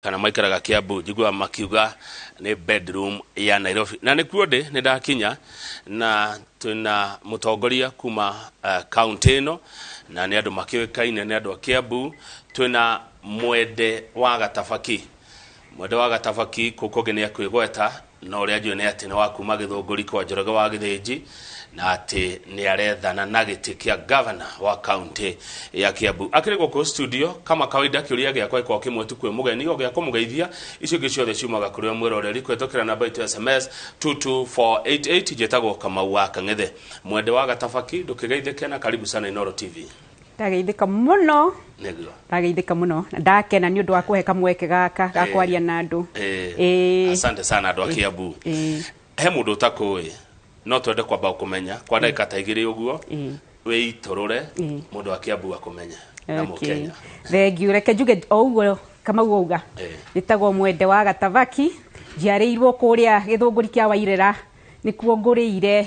Kana maikaraga Kiambu, njiguaga makiuga nĩ bedroom ya Nairobi. Na nĩkuo ndĩ, nĩ ndakinya na twĩna mũtongoria kuma county ĩno, na nĩ andũ makĩũĩkaine nĩ andũ a Kiambu. Twĩna Mwende wa Gatabaki. Mwende wa Gatabaki kũu kũngĩ nĩ ekwĩgweta, no ũrĩa njũĩ nĩ atĩ nĩ wa kuma Gĩthũngũri kwa Njoroge wa Gĩthĩnji, na atĩ nĩ arethana na gĩtĩ kĩa gavana wa kaunti ya Kiambu. Akĩrĩ gũkũ studio kama kawaida, kĩũria gĩakwa gĩkoragwo kĩmwe tu kwĩ mũgeni, o gĩa kũmũgeithia. Icio ingĩ ciothe ciumaga kũrĩ o mwĩroreri kũhĩtũkĩra namba itũ ya SMS 22488. Njĩtagwo Kamau wa Kang'ethe. Mwende wa Gatabaki, ndũkĩgeithĩke na karibu sana Inooro TV. Ndageithĩka mũno. Nĩguo. Ndageithĩka mũno na ndakena nĩ ũndũ wa kũhe kamweke gaka ga kwaria na andũ. Asante sana andũ a Kiambu. He mũndũ ũtakũĩ, no twende kwamba kũmenya kwa ndagĩka ta 2 ũguo, wĩitũrũre mũndũ wa Kiambu akũmenye na Mũkenya. Thank you. Reke njuge o ũguo Kamau auga. Njĩtagwo Mwende wa Gatabaki, njiarĩirwo kũrĩa Gĩthũngũri kĩa Wairera, nĩkuo ngũrĩire,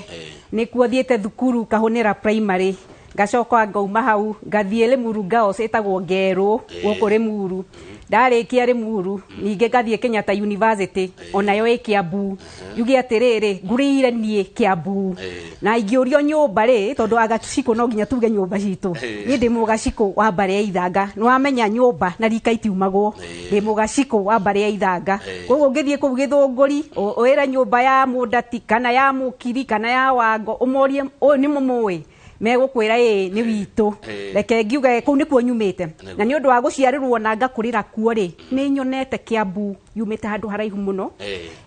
nĩkuo thiĩte thukuru Kahũnĩra Primary, ngacoka ngauma hau ngathiĩ Limuru Girls ĩtagwo Ngerũ gũkũ Limuru. Ndarĩkia Limuru ningĩ ngathiĩ Kenyatta University, onayo ĩ Kiambu. Njuge atĩrĩrĩ, ngũrĩire niĩ Kiambu, na ingĩũrio nyũmba rĩ, tondũ agacikũ no nginya tuge nyũmba citũ, niĩ ndĩ mũgacikũ wa mbarĩ ya Ithanga. Nĩ wamenya nyũmba na rika itiumagwo. Ndĩ mũgacikũ wa mbarĩ ya Ithanga, koguo ũngĩthiĩ kũu Gĩthũngũri wĩre nyũmba ya Mũndati kana ya Mũkiri kana ya Wango, ũmorie ũyũ nĩ mũmũĩ, megũkwĩra ĩĩ nĩ witũ. Reke ngiuge kũu nĩkuo nyumĩte, na nĩ ũndũ wa gũciarĩrwo na ngakũrĩra kuo rĩ, nĩ nyonete Kiambu yumĩte handũ haraihu mũno,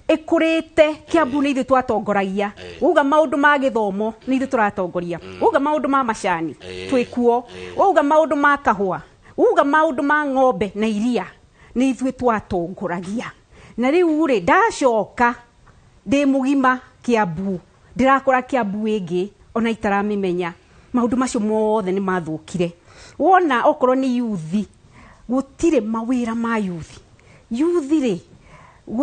ĩkũrĩte. Kiambu nĩ ithuĩ twatongoragia. Wauga maũndũ ma gĩthomo, nĩ ithuĩ tũratongoria. Wauga maũndũ ma macani, twĩ kuo. Wauga maũndũ ma kahũa, wauga maũndũ ma ng'ombe na iria, nĩ ithuĩ twatongoragia. Na rĩu rĩ, ndacoka ndĩ mũgima Kiambu, ndĩrakora Kiambu ĩngĩ ona itaramĩmenya. Maũndũ macio mothe nĩ mathũkire. Wona okorwo nĩ yuthi, gũtirĩ mawĩra ma yuthi. Yuthi rĩ,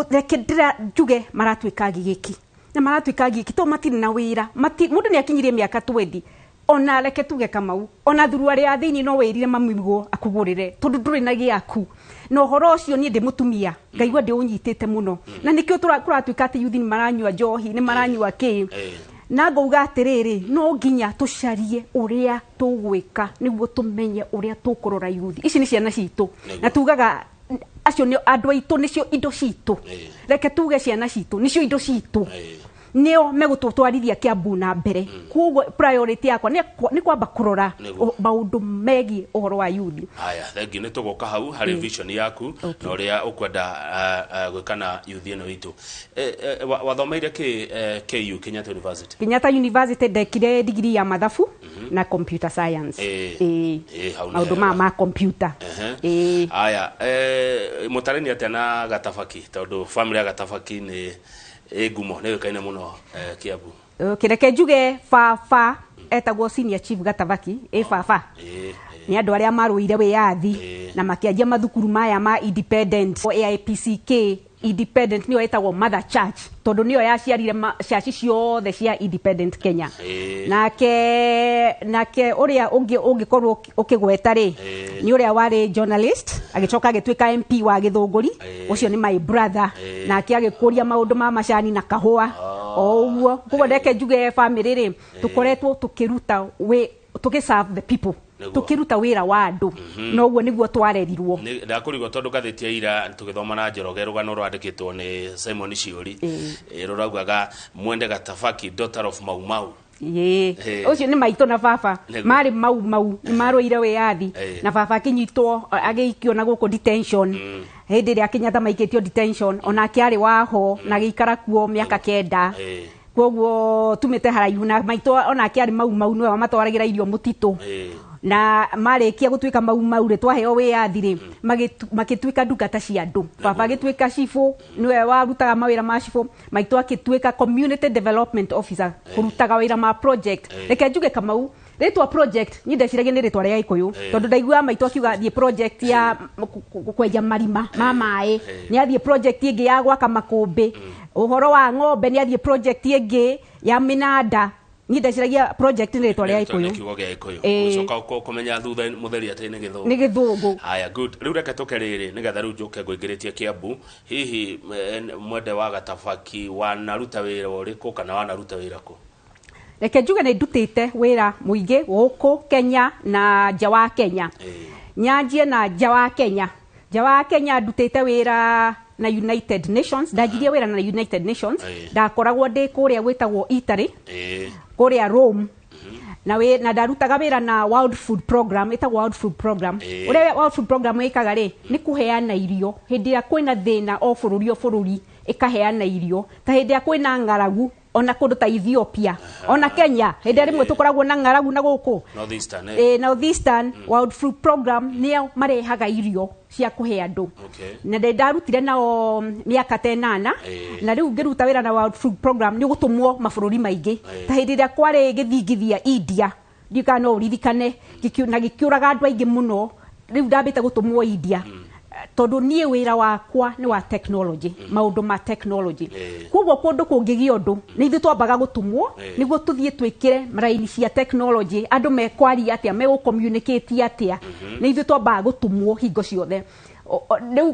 reke ndĩra njuge maratuĩka ngigĩki, na maratuĩka ngigĩki tondũ matirĩ na wĩra. Mũndũ nĩ akinyirie mĩaka 20, ona reke tuge Kamau, ona thuruarĩ ya thĩinĩ no wĩrire mamiguo akũgũrĩre tondũ ndũrĩ na gĩaku. Na ũhoro ũcio niĩ ndĩ mũtumia ngaigua ndĩũnyitĩte mũno, na nĩkĩo kũratuĩka atĩ yuthi nĩ maranyua njohi, nĩ maranyua kĩ. Na ngauga atĩrĩrĩ, no nginya tũcarie ũrĩa tũgwĩka nĩguo tũmenye ũrĩa tũkũrora yuthi ici. Nĩ ciana citũ, na tugaga acio nĩ andũ aitũ, nĩcio indo citũ. Reke tuge ciana citũ nĩcio indo citũ, nĩo megũtũtwarithia Kiambu na mbere. Koguo priority yakwa nĩ kwamba kũrora maũndũ megiĩ ũhoro wa yuthi. Haya, thengi. Nĩ tũgũka hau harĩ vision yaku na ũrĩa ũkwenda gwĩka na yuthi ĩno itũ. Wathomeire kĩ KU, Kenyatta University? Kenyatta University, ndekire digiri ya mathabu na computer science. Hau nĩ maũndũ hega. Ma computer. Haya, mũtarĩni atĩa na Gatabaki, tondũ family ya Gatabaki nĩ ĩ ngumo, nĩ yũĩkaine mũno Kiambu? Okay, reke njuge baba etagwo Senior Chief Gatabaki, ĩ baba nĩ andũ arĩa marũire wĩyathi na makĩanjia mathukuru maya ma independent, AIPCK independent, nĩyo ĩtagwo Mother Church tondũ nĩyo yaciarire church ciothe cia independent Kenya. Nake ũrĩa ũngĩ ũngĩkorwo ũkĩgweta rĩ, nĩ ũrĩa warĩ journalist agĩcoka agĩtuĩka MP wa Gĩthũngũri. Ũcio nĩ my brother. Nake agĩkũria maũndũ ma macani na kahũa o ũguo. Koguo reke njuge family rĩ, tũkoretwo tũkĩruta wĩ tũkĩ serve the people, tũkĩruta wĩra wa andũ, na ũguo nĩguo twarerirwo. Ndakũrigwo tondũ ngathĩti ya ira tũgĩthoma na Njoroge rũgano rwandĩkĩtwo nĩ Simon Ciũri, rũraugaga Mwende Gatabaki, daughter of Mau Mau. Ũcio nĩ maitũ na baba. Marĩ Mau Mau, nĩ marũire wĩyathi. Na baba akĩnyitwo agĩikio na gũkũ detention hĩndĩ ĩrĩa Kenyatta maikĩtio detention, onake arĩ waho na agĩikara kuo mĩaka 9. Koguo tumĩte haraihu, na maitũ onake arĩ Mau Mau, nĩwe wamatwaragĩra irio mũtitũ. Na marĩkia gũtuĩka Mau Mau rĩ, twaheo wĩyathi rĩ, magĩtuĩka ndungata cia andũ. Baba agĩtuĩka cibũ, nĩwe warutaga mawĩra ma cibũ. Maitũ agĩtuĩka community development officer, kũrutaga wĩra ma project. Reke njuge Kamau, rĩtwa project niĩ ndeciragia nĩ rĩtwa rĩa Gĩkũyũ, tondũ ndaiguaga maitũ akiuga thiĩ project ya kwenja marima ma maĩ, nĩ athiĩ project ĩngĩ ya gwaka makũmbĩ, ũhoro wa ng'ombe, nĩ athiĩ project ĩngĩ ya mĩnanda. Niĩ ndeciragia project nĩ rĩtwa rĩa Nĩ Gĩkũyũ. Kiugo gĩa Gĩkũyũ. Ĩĩ. Ũcoka kũmenya thutha mũtheri atĩ nĩ Gĩthũngũ. Nĩ Gĩthũngũ. Haya, good. Rĩu reke tũke rĩrĩ nĩgetha rĩu njũke ngũingĩrĩtie Kiambu. Hihi Mwende wa Gatabaki wanaruta wĩra ũrĩkũ kana wanaruta wĩra kũ? Reke njuge nĩ ndutĩte wĩra mũingĩ gũkũ Kenya na nja wa Kenya. Nyanjie na nja wa Kenya. Nja wa Kenya ndutĩte wĩra na United Nations. Ndanjirie wĩra na United Nations. Ndakoragwo ndĩ kũrĩa gwĩtagwo Italy, kũrĩa Rome. Na ndarutaga wĩra na World Food Program, ĩtagwo World Food Program. Ũrĩa World Food Program ĩkaga rĩ, nĩ kũheana irio hĩndĩ ĩrĩa kwĩna thĩna, o bũrũri o bũrũri ĩkaheana irio, ta hĩndĩ ĩrĩa kwĩna ng'aragu, ona kũndũ ta Ethiopia, ona Kenya hĩndĩ ĩrĩa rĩmwe tũkoragwo na ng'aragu na gũkũ North Eastern, eh? North Eastern. World Food Program nĩo marehaga irio cia kũhe andũ. Na ndĩ ndarutire nao mĩaka ta 8. Na rĩu ngĩruta wĩra na World Food Program nĩ ũgũtũmwo mabũrũri maingĩ, ta hĩndĩ ĩrĩa kwarĩ gĩthingithia India, ndiũĩ kana no ũririkane, na gĩkĩũraga andũ aingĩ mũno. Rĩu ndambĩte gũtũmwo India tondũ niĩ wĩra wakwa nĩ wa technology, maũndũ ma technology. Koguo kũndũ kũngĩgĩa ũndũ nĩ ithuĩ twambaga gũtũmwo nĩguo tũthiĩ twĩkĩre raini cia technology, andũ mekwaria atĩa, megũ-communicate atĩa. Nĩ ithuĩ twambaga gũtũmwo hingo ciothe. Rĩu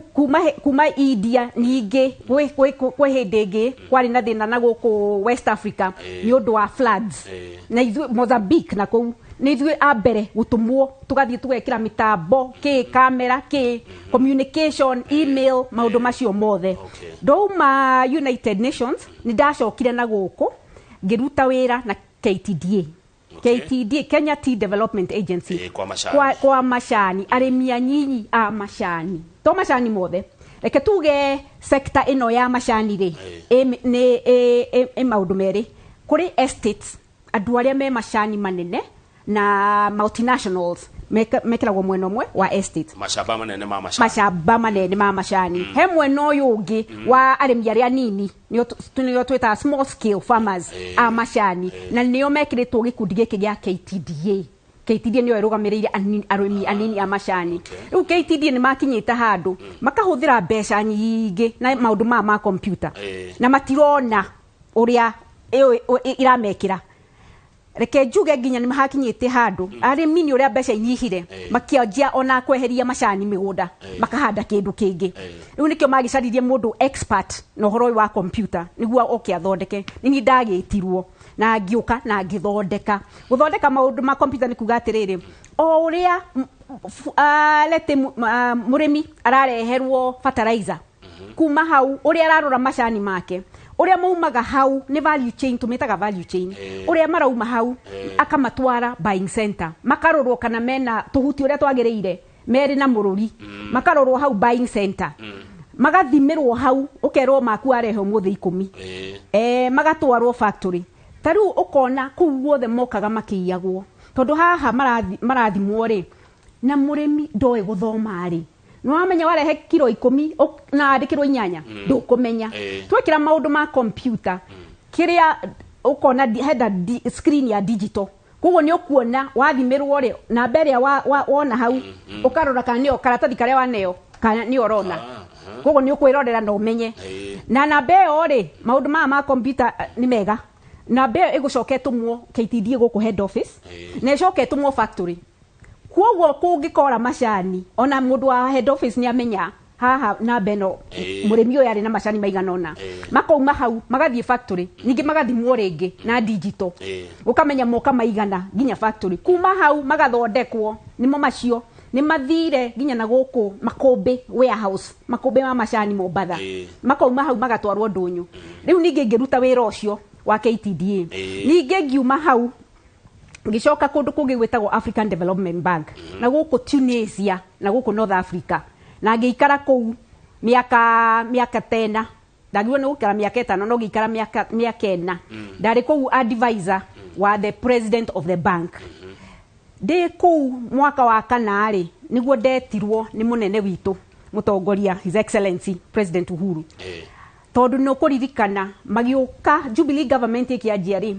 kuma India ningĩ kwĩ hĩndĩ ĩngĩ kwarĩ na thĩna na gũkũ West Africa nĩ ũndũ wa floods, na ithuĩ Mozambique na kũu nĩ ithuĩ a mbere gũtũmwo, tũgathiĩ tũgekĩra mĩtambo kĩ kamera kĩ communication, email, maũndũ macio mothe. Ndauma United Nations nĩ ndacokire na gũkũ ngĩruta wĩra na KTDA. KTDA, Kenya Tea Development Agency. Kwa macani. Kwa macani, arĩmi anyinyi a macani, to macani mothe, reke tuge sector ĩno ya macani rĩ, nĩ ĩ maũndũ merĩ. Kũrĩ estates, andũ arĩa me macani manene na multinationals mekĩragwo mwena ũmwe wa estate. Macamba manene ma macani. Macamba manene ma macani. He mwena ũyũ ũngĩ wa arĩmi arĩa anini, nĩo twĩtaga small scale farmers a macani, na nĩo mekĩrĩtwo gĩkundi gĩkĩ gĩa KTDA. KTDA nĩyo ĩrũgamĩrĩire arĩmi anini a macani. Rĩu KTDA nĩ makinyĩte handũ makahũthĩra mbeca nyingĩ na maũndũ maya ma computer na matirona ũrĩa iramekĩra. Reke njuge nginya nĩ hakinyĩte handũ arĩmi nĩ ũrĩa mbeca inyihire, makĩanjia ona kweheria macani mĩgũnda, makahanda kĩndũ kĩngĩ. Rĩu nĩkĩo magĩcaririe mũndũ expert na ũhoro ũyũ wa computer nĩguo oke athondeke. Nĩ niĩ ndagĩtirwo na ngĩũka na ngĩthondeka. Gũthondeka maũndũ ma computer nĩ kuga atĩrĩrĩ, o ũrĩa lete mũrĩmi arareherwo fertilizer, kuma hau ũrĩa ararora macani make ũrĩa maumaga hau nĩ value chain, tũmĩtaga value chain, ũrĩa marauma hau akamatwara buying center, makarorwo kana mena tũhuti ũrĩa twagĩrĩire, merĩ na mũrũri, makarorwo hau buying center, magathimĩrwo hau, ũkerwo maku arehe ũmũthĩ 10, magatwarwo factory. Ta rĩu ũkona kũu guothe mokaga makĩiyagwo, tondũ haha marathimwo rĩ, na mũrĩmi ndoĩ gũthoma rĩ, nĩwamenya warehe kiro 10 na andĩkĩrwo 8, ndũkũmenya. Twekĩra maũndũ ma computer kĩrĩa ũkona hena screen ya digital, koguo nĩ ũkuona wathimĩrwo rĩ, namba ĩrĩa wona hau, ũkarora kana nĩyo karatathi karĩa waneo kana nĩyo ũrona. Koguo nĩ ũkwĩrorera na ũmenye. Na namba ĩyo rĩ, maũndũ maya ma computer nĩ mega, namba ĩyo ĩgũcoka ĩtũmwo KTDA gũkũ head office, na ĩcoke ĩtũmwo factory. Koguo kũngĩkora macani, ona mũndũ wa head office nĩ amenya haha namba ĩno mũrĩmi ũyũ arĩ na macani maigana ũna. Makauma hau magathiĩ factory, ningĩ magathimwo rĩngĩ na digital, ũkamenya moka maigana nginya factory. Kuma hau magathondekwo, nĩmo macio nĩ mathire nginya na gũkũ makũmbĩ warehouse, makũmbĩ ma macani Mombatha. Makauma hau magatwarwo ndũnyũ. Rĩu ningĩ ngĩruta wĩra ũcio wa KTDA. Ningĩ ngiuma hau ngĩcoka kũndũ kũngĩ gwĩtagwo African Development Bank na gũkũ Tunisia na gũkũ North Africa, na ngĩikara kũu mĩaka tena. Ndagirwo nĩ gũikara mĩaka 5, no ngĩikara mĩaka 4. Ndarĩ kũu advisor wa the president of the bank. Ndĩ kũu mwaka wa kana rĩ, nĩguo ndetirwo nĩ mũnene witũ mũtongoria, His Excellency President Uhuru, tondũ nĩ ũkũririkana magĩũka Jubilee government ĩkĩanjia rĩ,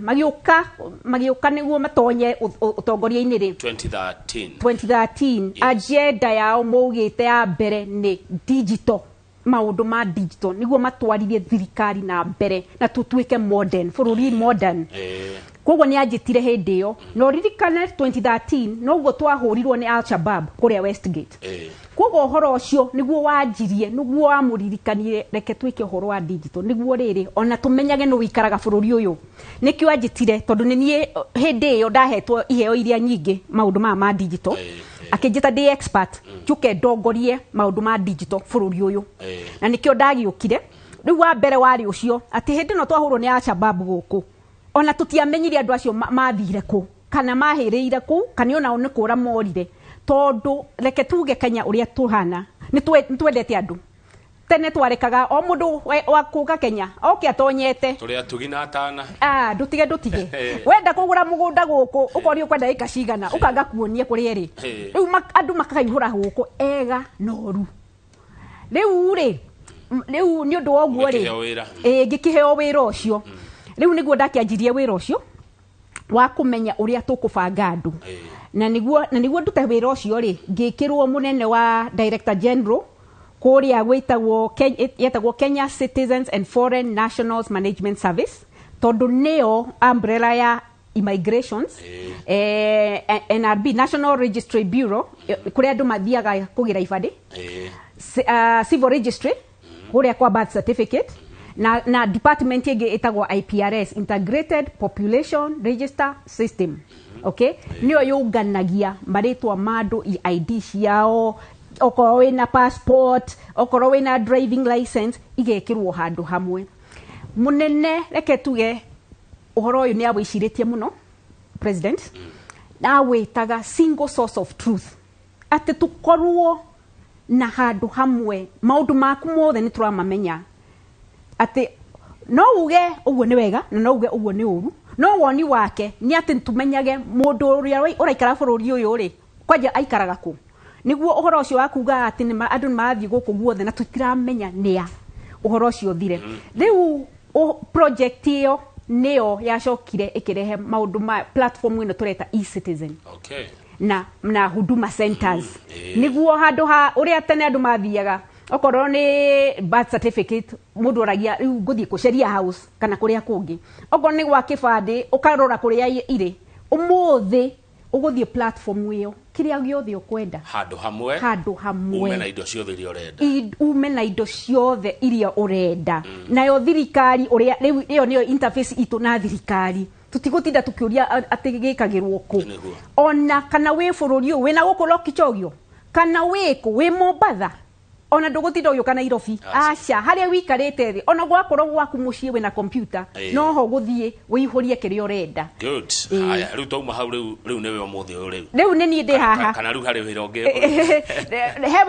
magĩũka nĩguo matonye ũtongoria-inĩ rĩ, 2013. 2013. Agenda yao maugĩte ya mbere nĩ digital, maũndũ ma digital nĩguo matwarithie thirikari na mbere na tũtuĩke modern bũrũri modern. Koguo nĩ anjĩtire hĩndĩ ĩyo, na ũririkane 2013 noguo twahũrirwo nĩ Al-Shabaab kũrĩa Westgate. Koguo ũhoro ũcio nĩguo wanjirie, nĩguo wamũririkanire reke twĩke ũhoro wa digital, nĩguo rĩrĩ ona tũmenyage nũ wĩikaraga bũrũri ũyũ. Nĩkĩo anjĩtire, tondũ nĩ niĩ hĩndĩ ĩyo ndahetwo iheo iria nyingĩ maũndũ maya ma digital. Akĩnjĩta ndĩ expert, njũke ndongorie maũndũ ma digital bũrũri ũyũ. Na nĩkĩo ndagĩũkire. Rĩu wa mbere warĩ ũcio atĩ hĩndĩ ĩno twahũrwo nĩ Al-Shabaab gũkũ, ona tũtiamenyire andũ acio mathire kũ, kana mahĩrĩire kũ, kana onao nĩ kũra morire. Tondũ reke tuge Kenya ũrĩa tũhana, nĩ twendete andũ. Tene twarekaga o mũndũ wa kũka Kenya oke atonyete. Tũrĩ atugi na atana. Ndũtige ndũtige. Wenda kũgũra mũgũnda gũkũ, ũkorio ũkwenda ĩka cigana, ũkanga kuonie kũrĩa ĩrĩ. Rĩu andũ makaihũra gũkũ ega noru. Rĩu rĩ, rĩu nĩ ũndũ wa ũguo rĩ, Ũgĩkĩheo wĩra. Ngĩkĩheo wĩra ũcio. Rĩu nĩguo ndakĩanjirie wĩra ũcio wa kũmenya ũrĩa tũkũbanga andũ. Na nĩguo ndute wĩra ũcio rĩ, ngĩkĩrwo mũnene wa Director General kũrĩa gwĩtagwo yetagwo Kenya Citizens and Foreign Nationals Management Service, tondũ nĩyo umbrella ya immigrations, NRB, National Registry Bureau, kũrĩa andũ mathiaga kũgĩra ibandĩ. Civil Registry, kũrĩa kwa birth certificate, na department ĩngĩ ĩtagwo IPRS, Integrated Population Register System. Okay? Nĩyo yũnganagia marĩtwa ma andũ, ID ciao, okorwo wĩna passport, okorwo wĩna driving license, igekĩrwo handũ hamwe. Mũnene, reke tuge ũhoro ũyũ nĩ awĩcirĩtie mũno president, na awĩtaga single source of truth, atĩ tũkorwo na handũ hamwe maũndũ maku mothe nĩ tũramamenya, atĩ no uge ũguo nĩ wega na no uge ũguo nĩ ũru, no woni wake nĩ atĩ tũmenyage mũndũ ũrĩa ũraikara bũrũri ũyũ rĩ, kwanja aikaraga kũ, nĩguo ũhoro ũcio wa kuga atĩ andũ nĩ marathiĩ gũkũ guothe na tũtiramenya nĩa, ũhoro ũcio ũthire. Rĩu project ĩyo nĩyo yacokire ĩkĩrehe maũndũ ma platform ĩno tũreta e-citizen. Na Huduma Centers. Nĩguo handũ ha ũrĩa tene andũ mathiaga, okorwo nĩ birth certificate mũndũ oragia rĩu ngũthiĩ kũ Sheria House kana kũrĩa kũngĩ, okorwo nĩ gwa kĩbandĩ ũkarora kũrĩa irĩ. Ũmũthĩ ũgũthiĩ platform ĩyo, kĩrĩa gĩothe ũkwenda handũ hamwe, handũ hamwe, ume na indo ciothe iria ũrenda, ume na indo ciothe iria ũrenda. Nayo thirikari ũrĩa rĩu ĩyo nĩyo interface itũ na thirikari, tũtigũtinda tũkĩũria atĩ gĩkagĩrwo kũ. Ona kana wĩ bũrũri ũyũ wĩna gũkũ Lokichogio, kana wĩ kũ, wĩ Mombatha, ona ndũgũtinda ũgĩũka Nairobi. Aca, harĩa wĩikarĩte thĩ, ona gwakorwo gwaku mũciĩ wĩna computer, no ho gũthiĩ wĩihũrie kĩrĩa ũrenda. Good. Haya, rĩu twauma hau, rĩu nĩwe ũmũthĩ ũyũ rĩu. Rĩu nĩ niĩ ndĩ haha. Kana rĩu harĩ wĩra ũngĩ? He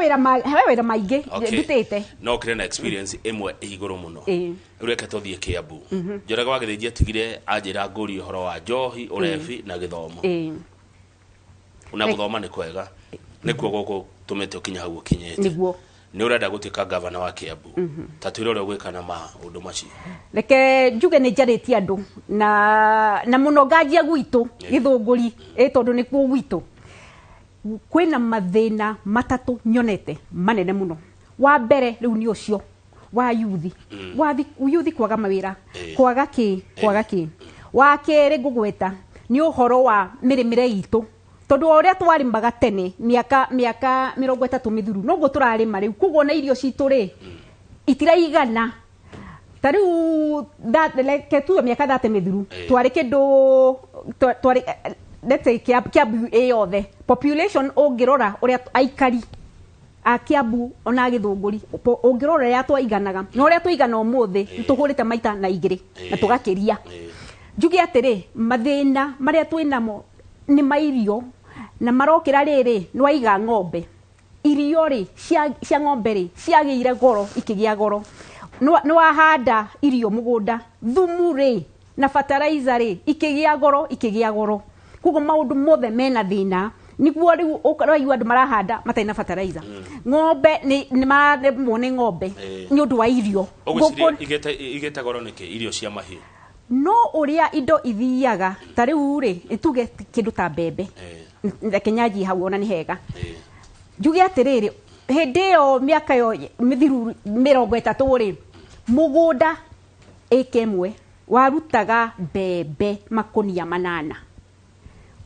wĩra maingĩ ndutĩte. No ũkĩrĩ na experience ĩmwe ĩ igũrũ mũno. Rĩu reke tũthiĩ Kiambu. Njoroge wa Gĩthĩnji atigire anjĩra ngũrie ũhoro wa njohi, ũrebi na gĩthomo. Na gũthoma nĩ kwega, nĩkuo gũkũ tũmĩte ũkinya hau ũkinyĩte. Nĩguo. Nĩ ũrenda gũtuĩka gavana wa Kiambu. Ta twĩre ũrĩa ũgwĩka na maũndũ macio. Reke njuge nĩ njarĩtie andũ na mũno nganjia gwitũ Gĩthũngũri, tondũ nĩkuo gwitũ. Kwĩna mathĩna matatũ nyonete manene mũno. Wa mbere rĩu nĩ ũcio wa yuthi. Wa yuthi kwaga mawĩra, kwaga kĩ, kwaga kĩ. Wa kerĩ ngũgweta nĩ ũhoro wa mĩrĩmĩre itũ, tondũ o ũrĩa twarĩmaga tene mĩaka 30 mĩthiru noguo tũrarĩma rĩu, koguo na irio citũ rĩ itiraigana. Ta rĩu reke tuge mĩaka 30 mĩthiru twarĩ kĩndũ, twarĩ, let's say Kiambu ĩ yothe population ũngĩrora ũrĩa aikari a Kiambu ona Gĩthũngũri, ũngĩrora ũrĩa twaiganaga na ũrĩa tũigana ũmũthĩ, nĩtũhũrĩte maita na igĩrĩ na tũgakĩria. Njuge atĩrĩ, mathĩna marĩa twĩnamo nĩ ma irio, na marokĩra rĩrĩ, nĩ waiga ng'ombe, irio rĩ cia ng'ombe rĩ ciagĩire goro, ikĩgĩa goro. Nĩ wahanda irio mũgũnda, thumu rĩ na fertilizer rĩ ikĩgĩa goro, ikĩgĩa goro. Koguo maũndũ mothe mena thĩna. Nĩguo rĩu ũraigua andũ marahanda matarĩ na fertilizer. Ng'ombe nĩ maremwo nĩ ng'ombe nĩ ũndũ wa irio. Ũgwĩciria Ngũkũ igĩte goro nĩkĩ irio cia mahiũ? No ũrĩa indo ithiaga, ta rĩu rĩ, tuge kĩndũ ta mbembe. Reke nyanjie hau ona nĩ hega. Njuge atĩrĩrĩ, hĩndĩ ĩyo mĩaka ĩyo mĩthiru 30 rĩ, mũgũnda ĩka ĩmwe Warutaga mbembe makunia 8.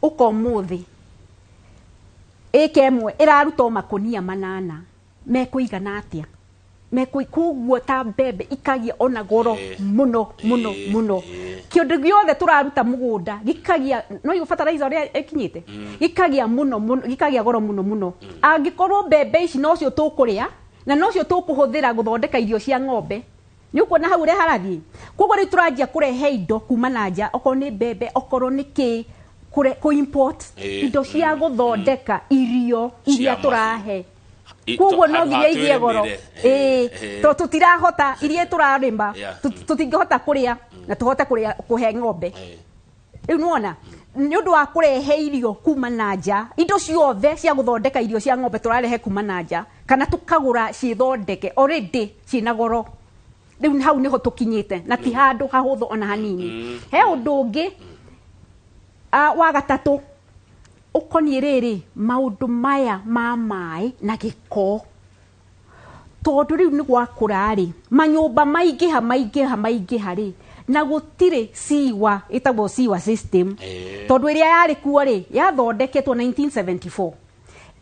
Uka ũmũthĩ ĩka ĩmwe ĩraruta o makunia 8. Mekũigana atĩa? Koguo ta mbembe ikagia ona goro muno muno muno. Kĩndũ gĩothe tũraruta mũgũnda gĩkagia, no igo fertilizer ũrĩa ĩkinyĩte, gĩkagia muno muno, gĩkagia goro muno muno. Angĩkorwo mbembe ici nocio tũkũrĩa na nocio tũkũhũthĩra gũthondeka irio cia ng'ombe, nĩ ũkuona hau ũrĩa harathiĩ. Koguo rĩu tũranjia kũrehe indo kuma na nja, okorwo nĩ mbembe, okorwo nĩ kĩ, kũ import indo cia gũthondeka irio iria tũrahe. Koguo no nginya ithie goro. To tũtirahota iria tũrarĩma, tũtingĩhota kũrĩa na tũhote kũrĩa kũhe ng'ombe. Rĩu nĩwona nĩ ũndũ wa kũrehe irio kuma na nja, indo ciothe cia gũthondeka irio cia ng'ombe tũrarehe kuma na nja, kana tũkagũra ciĩthondeke already ciĩna goro. Rĩu hau nĩho tũkinyĩte na ti handũ hahũthũ ona hanini. He ũndũ ũngĩ wa gatatũ ũkoniĩ rĩrĩ maũndũ maya ma maĩ na gĩko. Tondũ rĩu nĩ gwakũra rĩ, manyũmba maingĩha maingĩha maingĩha rĩ, na gũtirĩ siwa, ĩtagwo siwa system. Tondũ ĩrĩa yarĩ kuo rĩ, yathondeketwo 1974.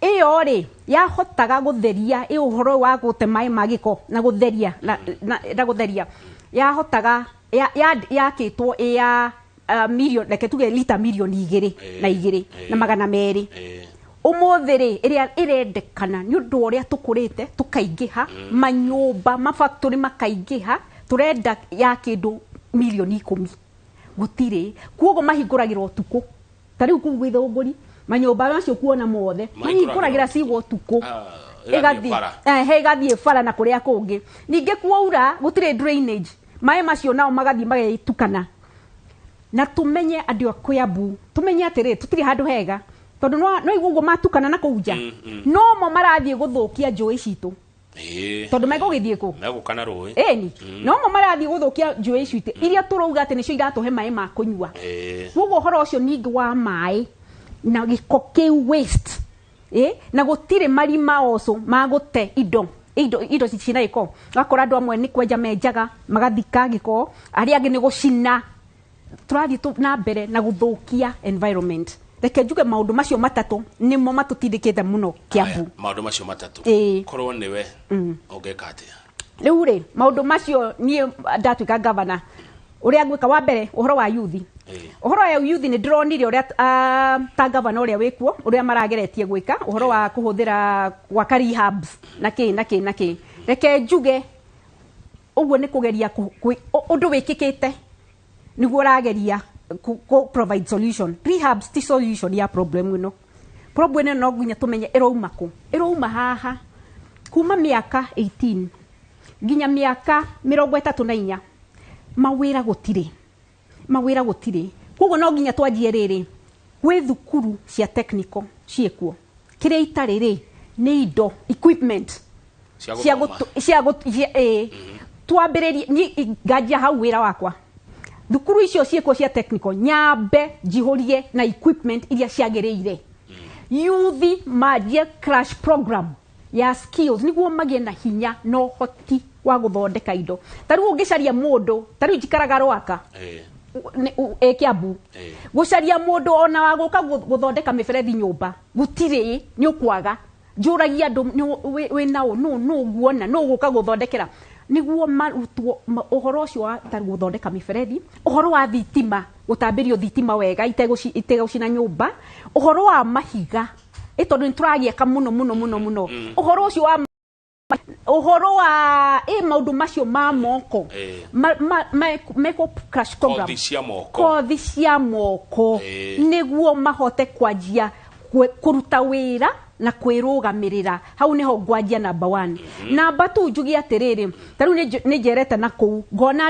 Ĩyo rĩ, yahotaga gũtheria ĩ ũhoro wa gũte maĩ ma gĩko na gũtheria na gũtheria. Yahotaga yakĩtwo ĩ ya milioni, reke tuge lita milioni 2 na 2 na 200. Ũmũthĩ rĩ, ĩrĩa ĩrendekana nĩ ũndũ ũrĩa tũkũrĩte tũkaingĩha, manyũmba, mafactory makaingĩha, tũrenda ya kĩndũ milioni 10. Gũtirĩ. Koguo mahingũragĩra ũtukũ. Ta rĩu kũu Gĩthũngũri, manyũmba macio kuona mothe, mahingũragĩra cigwo ũtukũ. Ĩgathiĩ bara na kũrĩa kũngĩ. Ningĩ kuaura gũtirĩ drainage. Maĩ macio nao magathiĩ mageitukana. Na tumenye andũ a Kiambu, tumenye atĩrĩ, tũtirĩ handũ hega. Tondũ no iguo matukana na kũu nja. No mo marathiĩ gũthũkia njũĩ citũ. Tondũ megũgĩthiĩ kũ? Megũka na rũĩ. Ĩni. No mo marathiĩ gũthũkia njũĩ citũ iria tũrauga atĩ nĩcio iratũhe maĩ ma kũnyua. Koguo ũhoro ũcio ningĩ wa maĩ na gĩko kĩu waste. Na gũtirĩ marima oco ma gũte indo. Indo ciina gĩko. Ũgakora andũ amwe nĩ kwenja menjaga magathika gĩko, arĩa angĩ nĩ gũcina. Tũrathiĩ na mbere na gũthũkia environment. Reke njuge maũndũ macio matatũ nĩmo matũtindĩkĩte mũno Kiambu. Maũndũ macio matatũ. Korwo nĩwe ũngĩka atĩa? Rĩu rĩ, maũndũ macio niĩ ndatuĩka governor, ũrĩa ngwĩka wa mbere ũhoro wa youth. Ũhoro wa youth nĩ ndĩronire ũrĩa ta governor ũrĩa wĩkuo, ũrĩa marageretie gwĩka ũhoro wa kũhũthĩra gwaka rehabs na kĩ na kĩ na kĩ. Reke njuge ũguo nĩ kũgeria ũndũ wĩkĩkĩte nĩguo ũrageria provide solution. Rehabs ti solution ya problem ĩno. Problem ĩno no nginya tũmenye ĩrauma kũ. Ĩrauma haha kuma mĩaka 18 nginya mĩaka 34 mawĩra gũtirĩ. Mawĩra gũtirĩ. Koguo no nginya twanjie rĩrĩ gwĩ thukuru cia technical ciĩkuo. Kĩrĩa itarĩ rĩ nĩ indo equipment cia twambĩrĩrie niĩ nganjia hau wĩra wakwa. Thukuru icio ciĩkuo cia technical nyambe njihũrie na equipment iria ciagĩrĩire. Youth manjie crash program ya skills nĩguo magĩe na hinya na ũhoti wa gũthondeka indo. Ta rĩu ũngĩcaria mũndũ, ta rĩu njikaraga Rwaka Kiambu, gũcaria mũndũ ona wa gũka gũthondeka mĩberethi nyũmba gũtirĩ, nĩ ũkwaga. Njũragia andũ wĩna ũ, nũ nguona, nũ gũka gũthondekera nĩguo marutwo ũhoro ũcio wa ta gũthondeka mĩberethi, ũhoro wa thitima, gũtambĩrio thitima wega itegũcina nyũmba, ũhoro wa mahiga, tondũ nĩ tũragĩaka mũno mũno mũno mũno, ũhoro ũcio wa ũhoro wa maũndũ macio ma moko meko crash program, kothi cia moko nĩguo mahote kwanjia kũruta wĩra na kwĩrũgamĩrĩra. Hau nĩho ngwanjia number 1. Number 2 njuge atĩrĩrĩ, ta rĩu nĩ njerete na kũu ngona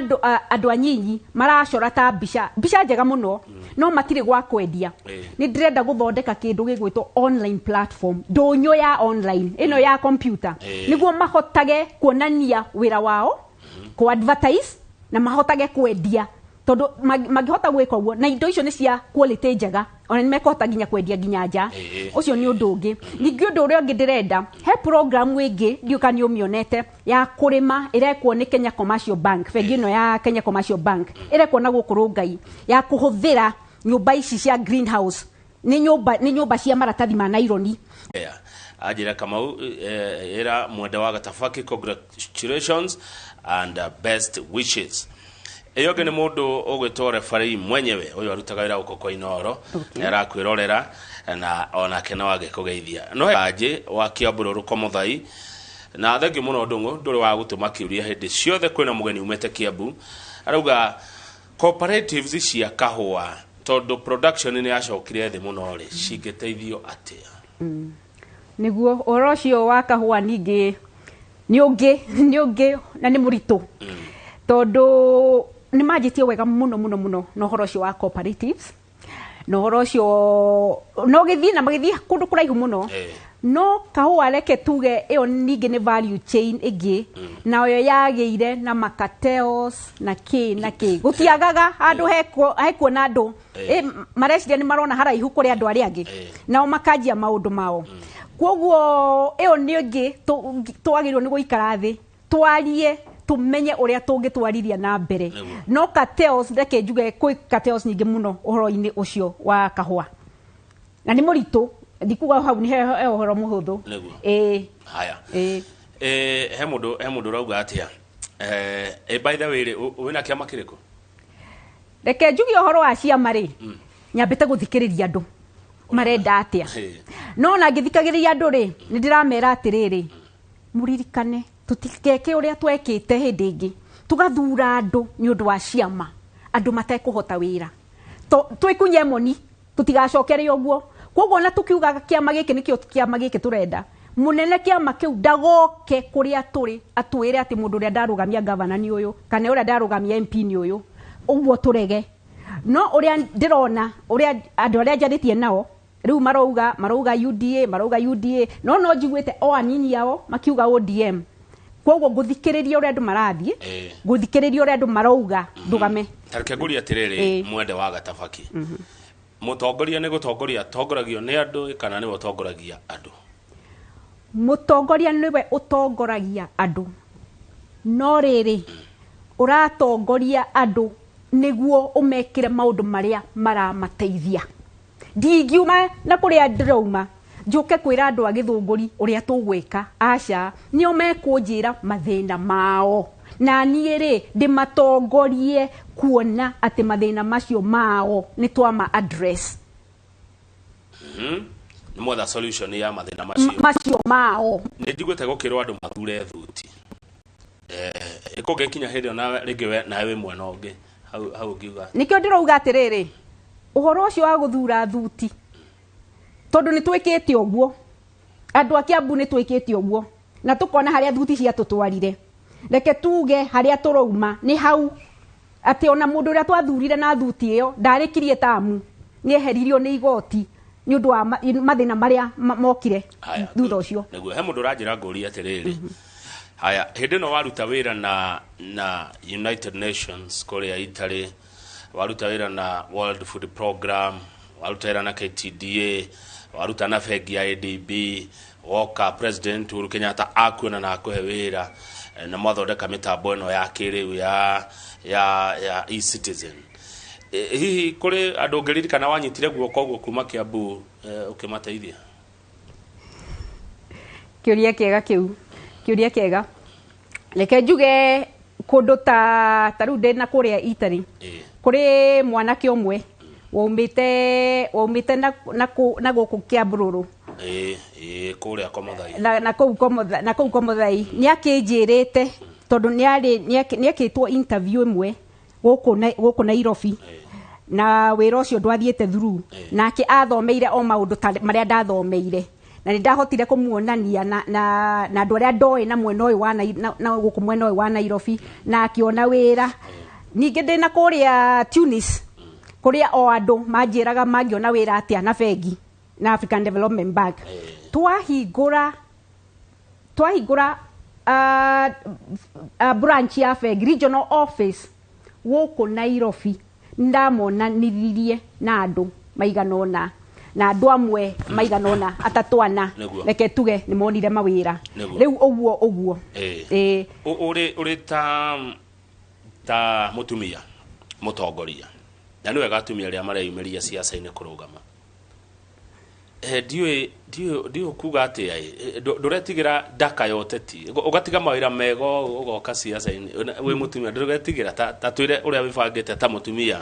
andũ anyinyi maracora ta mbica njega mũno, no matirĩ gwa kwendia. Nĩ ndĩrenda gũthondeka kĩndũ gĩgwĩtwo online platform, ndũnyũ ya online ĩno ya computer, nĩguo mahotage kuonania wĩra wao, ku advertise na mahotage kwendia. Tondu mangĩhota gwĩka ũguo na indo icio nĩ cia quality njega, ona nĩ mekũhota nginya kwendia nginya nja. Ũcio nĩ ũndũ ũngĩ. Ningĩ ũndũ ũrĩa ũngĩ ndĩrenda, he program ĩngĩ ndiũĩ kana nĩ ũmĩonete ya kũrĩma ĩrekwo nĩ Kenya Commercial Bank, bengi ĩno ya Kenya Commercial Bank ĩrekwo na gũkũ Rongai, ya kũhũthĩra nyũmba ici cia greenhouse, nĩ nyũmba cia maratathi ma naironi. Yeah. Anjĩra Kamau, ĩra Mwende wa Gatabaki congratulations and best wishes. Ĩyo ĩngĩ nĩ mũndũ ũgwĩtwo referee mwenyewe ũyũ arutaga wĩra gũkũ kwa Inooro. Nĩ arakwĩrorera na onake no agĩkũgeithia. No anjĩ wa Kĩambũrũrũ Komothai, na thengiũ mũno Ndũng'ũ, ndũrĩ wa gũtũma kĩũria hĩndĩ ciothe kwĩna mũgeni umĩte Kiambu. Arauga cooperatives cia kahũa, tondũ production nĩ yacokire thĩ mũno rĩ, cingĩteithio atĩa? Nĩguo ũhoro ũcio wa kahũa ningĩ nĩ ũngĩ na nĩ mũritũ, tondũ nĩ manjĩtie wega mũno mũno mũno na ũhoro ũcio wa cooperatives, na ũhoro ũcio no gĩthiĩ na magĩthiĩ kũndũ kũraihu mũno. No kahũa, reke tuge ĩyo ningĩ nĩ value chain ĩngĩ, nayo yagĩire na macartels na kĩ na kĩ, gũtiagaga handũ hekuona andũ mareciria nĩ marona haraihu kũrĩ andũ arĩa angĩ, nao makanjia maũndũ mao. Koguo ĩyo nĩ ĩngĩ twagĩrĩirwo nĩ gũikara thĩ twarie, tũmenye ũrĩa tũngĩtwarithia na mbere. No cartels, reke njuge kwĩ cartels nyingĩ mũno ũhoro-inĩ ũcio wa kahũa, na nĩ mũritũ, ndikuga hau nĩ he ũhoro mũhũthũ. Ĩĩ. Haya. Ĩĩ. He mũndũ ũrauga atĩa, by the way rĩ, wĩna kĩama kĩrĩkũ? Reke njuge ũhoro wa ciama rĩ, nyambĩte gũthikĩrĩria andũ marenda atĩa. No ona ngĩthikagĩrĩria andũ rĩ, nĩ ndĩramera atĩrĩrĩ, mũririkane tũtikeke ũrĩa twekĩte hĩndĩ ĩngĩ, tũgathura andũ nĩ ũndũ wa ciama, andũ matekũhota wĩra. Twĩkunye moni tũtigacokere ũguo. Koguo ona tũkiugaga kĩama gĩkĩ nĩkĩo kĩama gĩkĩ tũrenda, mũnene kĩama kĩu ndagoke kũrĩa tũrĩ atwĩre atĩ mũndũ ũrĩa ndarũgamia gavana nĩ ũyũ kana ũrĩa ndarũgamia MP nĩ ũyũ, ũguo tũrege. No ũrĩa ndĩrona, ũrĩa andũ arĩa njarĩtie nao rĩu marauga UDA, marauga UDA, no njiguĩte o anini ao makiuga ODM. Koguo ngũthikĩrĩria ũrĩa andũ marathiĩ, ngũthikĩrĩria ũrĩa andũ marauga, ndũgame. Tareke ngũrie atĩrĩrĩ, Mwende wa Gatabaki, mũtongoria nĩ gũtongoria atongoragio nĩ andũ kana nĩwe ũtongoragia andũ? Mũtongoria nĩwe ũtongoragia andũ, no rĩrĩ, ũratongoria andũ nĩguo ũmekĩre maũndũ marĩa maramateithia. Ndingiuma na kũrĩa ndĩrauma njũke kwĩra andũ a Gĩthũngũri ũrĩa tũgwĩka, aca, nĩo mekũnjĩra mathĩna mao, na niĩ rĩ ndĩmatongorie kuona atĩ mathĩna macio mao nĩ twama address. Nĩ mwetha solution ya mathĩna macio. Macio mao. Nĩ njiguĩte gũkĩrwo andũ mathure thuti, ĩkũngĩkinya hĩndĩ ĩyo nawe rĩngĩ nawe wĩ mwena ũngĩ hau hau ũngiuga? Nĩkĩo ndĩrauga atĩrĩrĩ, ũhoro ũcio wa gũthura thuti, tondũ nĩ twĩkĩte ũguo, andũ a Kiambu nĩ twĩkĩte ũguo na tũkona harĩa thuti ciatũtwarire. Reke tuge harĩa tũrauma nĩ hau atĩ ona mũndũ ũrĩa twathurire na thuti ĩyo ndarĩkirie tamu, nĩ eheririo nĩ igoti nĩ ũndũ wa mathĩna marĩa mokire Haya. thutha ũcio. Nĩguo he mũndũ ũranjĩra ngũria atĩrĩrĩ, haya, hĩndĩ ĩno waruta wĩra na United Nations kũrĩa Italy, waruta wĩra na World Food Program, waruta wĩra na KTDA, waruta na bengi ya ADB, woka President Uhuru Kenyatta akuona na akũhe wĩra, na mwathondeka mĩtambo ĩno ya kĩrĩu ya eCitizen. Hihi kũrĩ andũ ũngĩririkana wanyitire guoko ũguo kuma Kiambu, ũkĩmateithia? Kĩũria kĩega kĩu, kĩũria kĩega. Reke njuge kũndũ ta rĩu ndĩ na kũrĩa Italy, kũrĩ mwanake ũmwe waumĩte na gũkũ Kĩambũrũrũ. Ĩĩ ĩĩ, kũrĩa Komothai. Na kũu Komothai nĩ akĩnjĩrĩte, tondũ nĩ ekĩtwo interview ĩmwe gũkũ Nairobi na wĩra ũcio ndwathiĩte through. Nake athomeire o maũndũ ta marĩa ndathomeire, na nĩ ndahotire kũmuonania na andũ arĩa ndoĩ na mwena ũyũ wa na gũkũ mwena ũyũ wa Nairobi, na akĩona wĩra. Ningĩ ndĩna kũrĩa Tunis, kũrĩa o andũ manjĩraga mangĩona wĩra atĩa na bengi na African Development Bank. Twahingũra branch ya bengi, regional office Gũkũ Nairobi ndamonanithirie na andũ maigana ũna, na andũ amwe maigana ũna, atatũ ana, reke tuge nĩ monire mawĩra. Rĩu ũguo ũguo. Ũrĩ ta mũtumia mũtongoria, na nĩ wega atumia arĩa mareyumĩria ciaca-inĩ kũrũgama, ndiũĩ kuga atĩa, ndũretigĩra ndaka ya ũteti, ũgatiga mawĩra mega ũgoka ciaca-inĩ wĩ mũtumia, ndũretigĩra? Ta twĩre ũrĩa wĩbangĩte ta mũtumia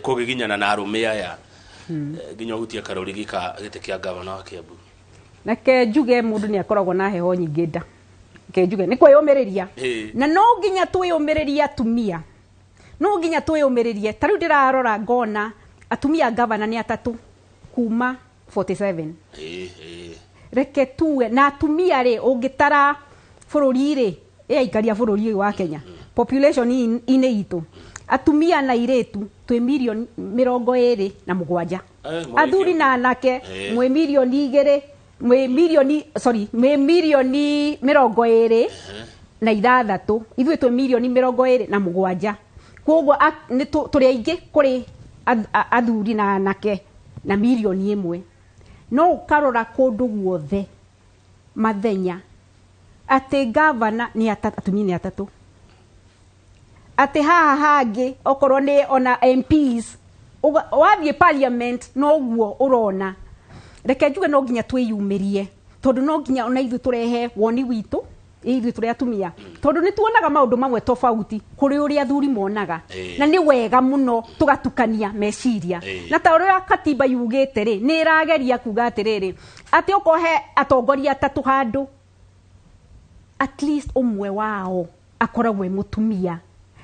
kũgiginyana na arũme aya nginya ũhutie karũrigi ka gĩtĩ kĩa gavana wa Kiambu. Reke njuge mũndũ nĩ akoragwo na heho nyingĩ nda. Reke njuge nĩ kwĩyũmĩrĩria, na no nginya twĩyũmĩrĩrie atumia, no nginya twĩyũmĩrĩrie. Ta rĩu ndĩrarora ngona atumia gavana nĩ atatũ kuma 47. Reke tuge na atumia rĩ, ũngĩtara bũrũri rĩ, ĩ aikaria bũrũri ũyũ wa Kenya, population inĩ itũ, atumia na airĩtu twĩ mirioni 27. Athuri na anake mwĩ mirioni 2, mwĩ mirioni, sorry, mwĩ mirioni 26, ithuĩ twĩ mirioni 27. Koguo nĩ tũrĩ aingĩ kũrĩ athuri na anake na mirioni 1. No ũkarora kũndũ guothe mathenya atĩ gavana nĩ atumia nĩ atatũ, atĩ haha hangĩ okorwo nĩ ona MPs, wathiĩ parliament noguo ũrona. Reke njuge no nginya twĩyumĩrie, tondũ no nginya ona ithuĩ tũrehe woni witũ, ithuĩ tũrĩ atumia, tondũ nĩ tuonaga maũndũ mamwe tofauti kũrĩ ũrĩa athuri monaga, na nĩ wega mũno tũgatukania meciria. Na ta ũrĩa katiba yugĩte rĩ, nĩ ĩrageria kuga atĩrĩrĩ, atĩ okorwo he atongoria atatũ handũ, at least ũmwe wao akoragwo e mũtumia,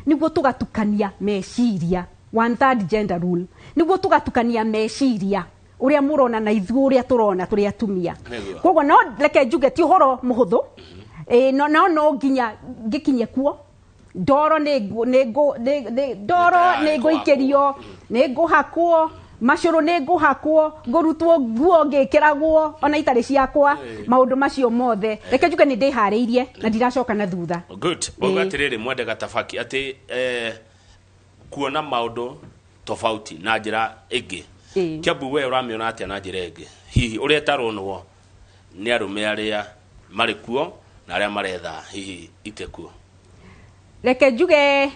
nĩguo tũgatukania meciria. One third gender rule, nĩguo tũgatukania meciria ũrĩa mũrona na ithuĩ ũrĩa tũrona tũrĩ atumia. Koguo no reke njuge ti ũhoro mũhũthũ, no no nginya ngĩkinye kuo. Ndoro nĩ ndoro nĩ ngũikĩrio, nĩ ngũhakwo macũrũ, nĩ ngũhakwo, ngũrutwo nguo ngĩkĩragwo ona itarĩ ciakwa, maũndũ macio mothe. Reke njuge nĩ ndĩharĩirie na ndiracoka na thutha. Good. Wauga atĩrĩrĩ, Mwende Gatabaki, atĩ kuona maũndũ tofauti na njĩra ĩngĩ. Kiambu we ũramĩona atĩa na njĩra ĩngĩ, hihi ũrĩa ĩtaronwo nĩ arũme arĩa marĩ kuo na arĩa maretha hihi ite kuo? Reke njuge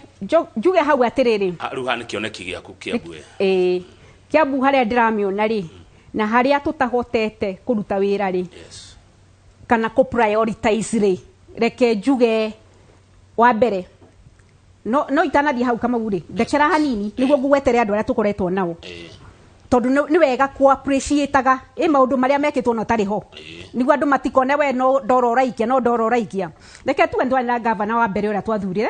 hau atĩrĩrĩ, Rĩu haha nĩ kĩoneki gĩaku Kiambu we. Ĩĩ, Kiambu harĩa ndĩramĩona rĩ, na harĩa tũtahotete kũruta wĩra rĩ, kana kũ prioritize rĩ, reke njuge wa mbere, no itanathiĩ hau Kamau rĩ, ndekera hanini nĩguo ngũgwetere andũ arĩa tũkoretwo nao, tondũ nĩ wega kũ appreciate-aga ĩ maũndũ marĩa mekĩtwo na ũtarĩ ho, nĩguo andũ matikone we no ndoro ũraikia, no ndoro ũraikia. Reke tuge nĩ twarĩ na gavana wa mbere ũrĩa twathurire,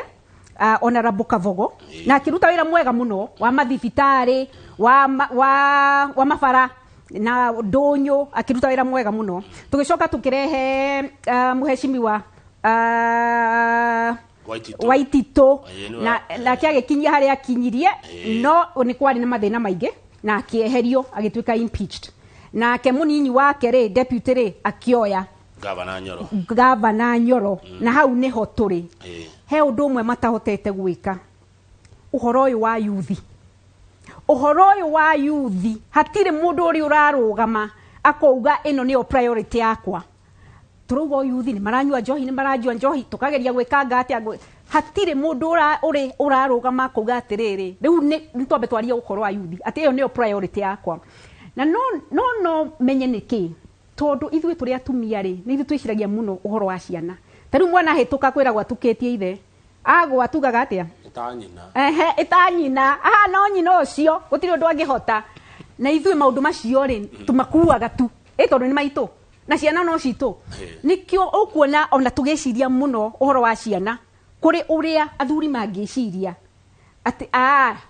Honorable Kavogo, na akĩruta wĩra mwega mũno wa mathibitarĩ, wa mabara na ndũnyũ, akĩruta wĩra mwega mũno. Tũgĩcoka tũkĩrehe mũheshimiwa Waititũ. Waititũ, Ĩĩ, nĩwe. na nake agĩkinyia harĩa akinyirie, no nĩ kwarĩ na mathĩna maingĩ na akĩeherio, agĩtuĩka impeached. Nake mũnini wake rĩ, deputy rĩ, akĩoya Gavana Nyoro. Gavana Nyoro, na hau nĩho tũrĩ. He ũndũ ũmwe matahotete gwĩka, ũhoro ũyũ wa yuthi. Ũhoro ũyũ wa yuthi, hatirĩ mũndũ ũrĩ ũrarũgama akauga ĩno nĩyo priority yakwa. Tũrauga o yuthi nĩ maranyua njohi, nĩ maranyua njohi, tũkageria gwĩkanga atĩa, hatirĩ mũndũ ũrĩ ũrarũgama akauga atĩrĩrĩ, rĩu nĩ twambe twarie ũhoro wa yuthi, atĩ ĩyo nĩyo priority yakwa. Na no menye nĩkĩ, tondũ ithuĩ tũrĩ atumia rĩ, nĩ ithuĩ twĩciragia mũno ũhoro wa ciana. Ta rĩu mwana ahĩtũka kwĩragwo atukĩtie ithe, agwa tugaga atĩa? Ĩta nyina. Ehe, ĩta nyina. Aha, no nyina ũcio gũtirĩ ũndũ angĩhota. Na ithuĩ maũndũ macio rĩ, tũmakuaga tu, ĩ tondũ nĩ maitũ na ciana no citũ. Nĩkĩo ũkuona ona tũgĩciria mũno ũhoro wa ciana kũrĩ ũrĩa athuri mangĩciria atĩ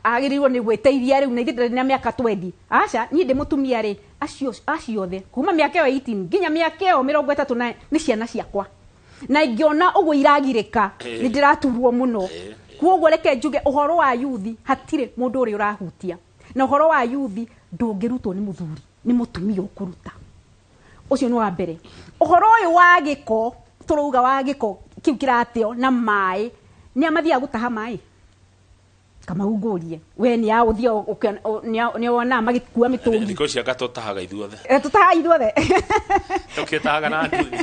agĩrĩirwo nĩ gwĩteithia rĩu na ithuĩ ndĩrĩ na mĩaka 20. Aca, niĩ ndĩ mũtumia rĩ, acio othe kuma mĩaka ĩyo 18 nginya mĩaka ĩyo 30 na nĩ ciana ciakwa, na ingĩona ũguo iragirĩka, nĩ ndĩraturwo mũno. Koguo reke njuge ũhoro wa yuthi hatirĩ mũndũ ũrĩ ũrahutia, na ũhoro wa yuthi ndũngĩrutwo nĩ mũthuri, nĩ mũtumia ũkũruta. Ũcio nĩ wa mbere. Ũhoro ũyũ wa gĩko, tũrauga wa gĩko kĩu kĩrateo na maĩ, nĩ a mathiaga gũtaha maĩ? Kamau ngũrie we nĩ ya ũthiĩ nĩ wonaga magĩkua mĩtũngi? Thikũ ici anga tũtahaga ithuothe. Tũtahaga ithuothe. Tũkĩtahaga na nduthi.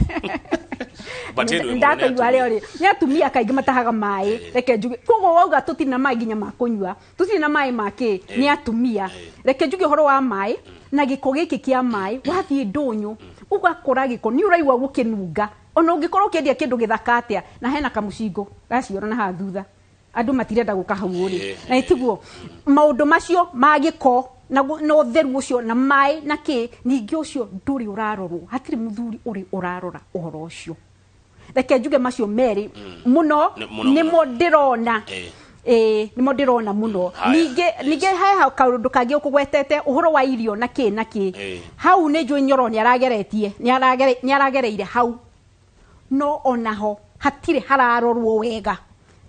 But anyway, mũno nĩ Ndakũigua arĩa atumia. Ũrĩ nĩ atumia kaingĩ matahaga maĩ. Reke njuge koguo wauga tũtirĩ na maĩ nginya ma kũnyua, tũtirĩ na maĩ ma kĩ, nĩ atumia. Reke njuge ũhoro wa maĩ na gĩko gĩkĩ kĩa maĩ. Wathiĩ ndũnyũ ũgakora gĩko, nĩ ũraigua gũkĩnunga ona ũngĩkorwo ũkĩendia kĩndũ gĩthaka atĩa, na hena kamũcingo gaciora na haha thutha, andũ matirenda gũka hau ũrĩ. Na ĩtiguo maũndũ macio ma gĩko na ũtheru ũcio na maĩ na kĩ, ningĩ ũcio ndũrĩ ũrarorwo, hatirĩ mũthuri ũrĩ ũrarora ũhoro ũcio. Reke njuge macio merĩ mũno. Mũno, nĩmo ndĩrona. Ĩĩ, nĩmo ndĩrona mũno. Haya. Ningĩ he kaũndũ kangĩ ũkũgwetete, ũhoro wa irio na kĩ na kĩ. Hau nĩ njũĩ Nyoro nĩ arageretie, nĩ aragereire hau, no onaho hatirĩ hararorwo wega.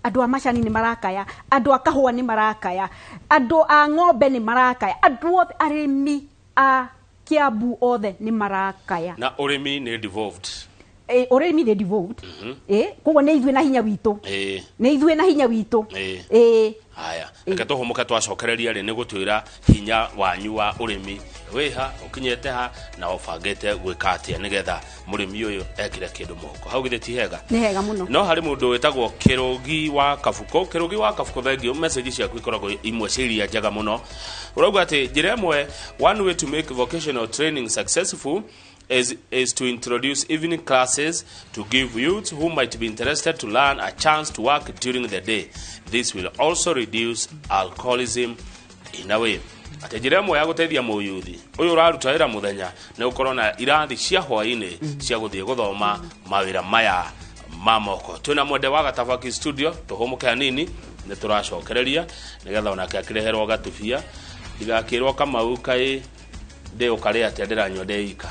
Andũ a macani nĩ marakaya, andũ a kahũa nĩ marakaya, andũ a ng'ombe nĩ marakaya, andũ othe arĩmi a Kiambu othe nĩ marakaya. Na ũrĩmi nĩ devolved. Ũrĩmi nĩ devolved, koguo nĩ ithuĩ na hinya witũ. Nĩ ithuĩ na hinya witũ. Haya, reke tũhũmũke, twacokereria rĩ nĩ gũtwĩra hinya wanyu wa ũrĩmi wĩha ũkinyĩte ha na ũbangĩte gwĩka atĩa nĩgetha mũrĩmi ũyũ ekĩre kĩndũ mũhuko hau. Githĩ ti hega? Nĩ hega mũno. No harĩ mũndũ wĩtagwo Kĩrũgi wa Kabuko. Kĩrũgi wa Kabuko, thengiũ, message ciaku ikoragwo imwe cia iria njega mũno. Ũrauga atĩ njĩra ĩmwe, one way to make vocational training successful is to introduce evening classes to give youths who might be interested to learn a chance to work during the day. This will also reduce alcoholism in a way. Atĩ njĩra ĩmwe ya gũteithia mũyuthi ũyũ ũraruta wĩra mũthenya nĩ gũkorwo na irathi cia hwaĩ-inĩ cia gũthiĩ gũthoma mawĩra maya ma moko. Twĩna Mwende wa Gatabaki studio, tũhũmũke hanini, nĩ tũracokereria nĩgetha onake akĩreherwo gatubia, ndigakĩrwo Kamau kaĩ ndĩ ũkarĩa atĩa, ndĩranyua ndĩ ika.